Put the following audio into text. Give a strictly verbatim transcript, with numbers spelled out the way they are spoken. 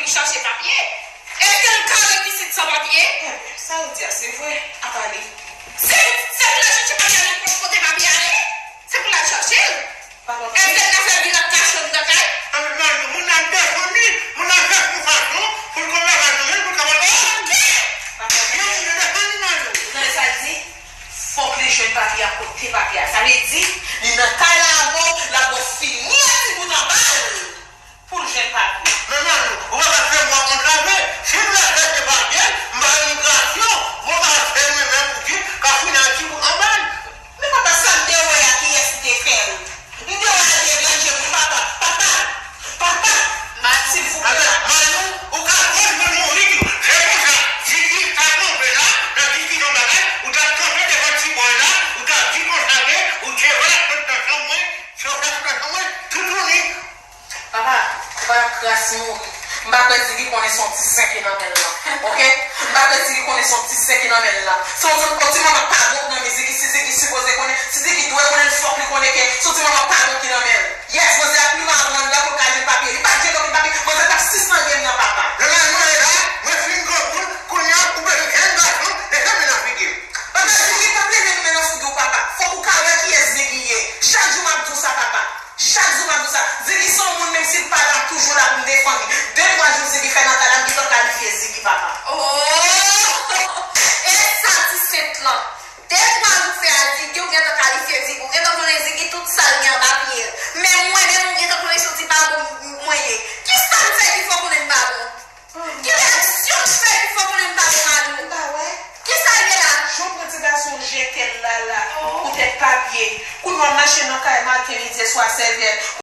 chache papye. Èske l ka ret isit san papye? Ebyen, sa ou di a, se vre, apa li? Se, se pou l al chache papye a, li konn kote papye a ye? Se pou l al chache l? Èske l ka fè vin ap kache anndan kay? Ann, Manou, moun nan defann li, moun nan fè konfason pou l konn lakay nou menm, pou l kapab. Oke! Papa, men moun nan defann li, Manou. Ou tande sa l di? Fòk li jwenn papye a, kote papye a? Sa vle di, li nan kay la avè w, l ap bò fini ak ti bout anba l pou l jwenn papye. Men, Manou, ou pa ka fè mwen antrave. Si m vle chèche papye, m pa imigrasyon, ou pa ka fè mwen menm pou ki ka fini ak ti bout anba l. Men papa, sa m te wè a, kiyès ki te fè l? M te wè a devan je m, wi, papa. Papa! Papa! Silvouplè, papa. Manou, ou ka konn moun mouri tou. Se konsa, Ziki ta kanpe la, nan diskisyon bagay, ou ta kanpe devan ti bòy la, ou ta di konsa ke ou te wè l ap sot nan chanm mwen, se w t ap sot nan chanm mwen, toutouni. Papa, ou pa ap kras mouri. M pa kwè Ziggy konnen se yon ti sen ki nan men l lan. Oke? M pa kwè Ziggy konnen se yon ti sen ki nan men l lan. Se yon ti, yon ti manman pa bon ki nan men Ziggy. Si Ziggy sipoze konnen, si Ziggy dwe konnen, fòk li konnen ke se yon ti manman pa bon ki nan men l. Yes, manzè ap pli mal nan la pou l ka jwenn papye. Li pa t jwenn okenn papye. Manzè t ap sispann gen nan papa. Lè mwen la, mwen fin granmoun, kounye a, ou bezwen jèn gason, leve men nan figi m. Papa, Ziggy p ap leve men nan figi w, papa. Fòk ou ka wè kiyès Ziggy ye. Chak jou m ap di w sa, papa. Chak jou m ap di w sa. Ziggy se yon moun, menm si l pa la, m toujou la pou m defann li. De, twa jou Ziggy fè nan kay la, m gentan kalifye Ziggy, papa. Oh! E sa ti sent lan. De, twa jou fè a Ziggy, ou gentan kalifye Ziggy. Ou gentan konnen Ziggy tout sa l gen anba pye l. Men mwen menm, ou gentan konnen se yon ti babon mwen ye. Kisa m fè ki fè w konnen m babon? Ki reyaksyon m fè ki fè w konnen m pa gen mari? Ou pa wè? Kisa l ye la? Jan w pran ti gason w jete l la la, poutèt papye. Kounye a w mache nan kay maten, midi, swa, sèvyèt.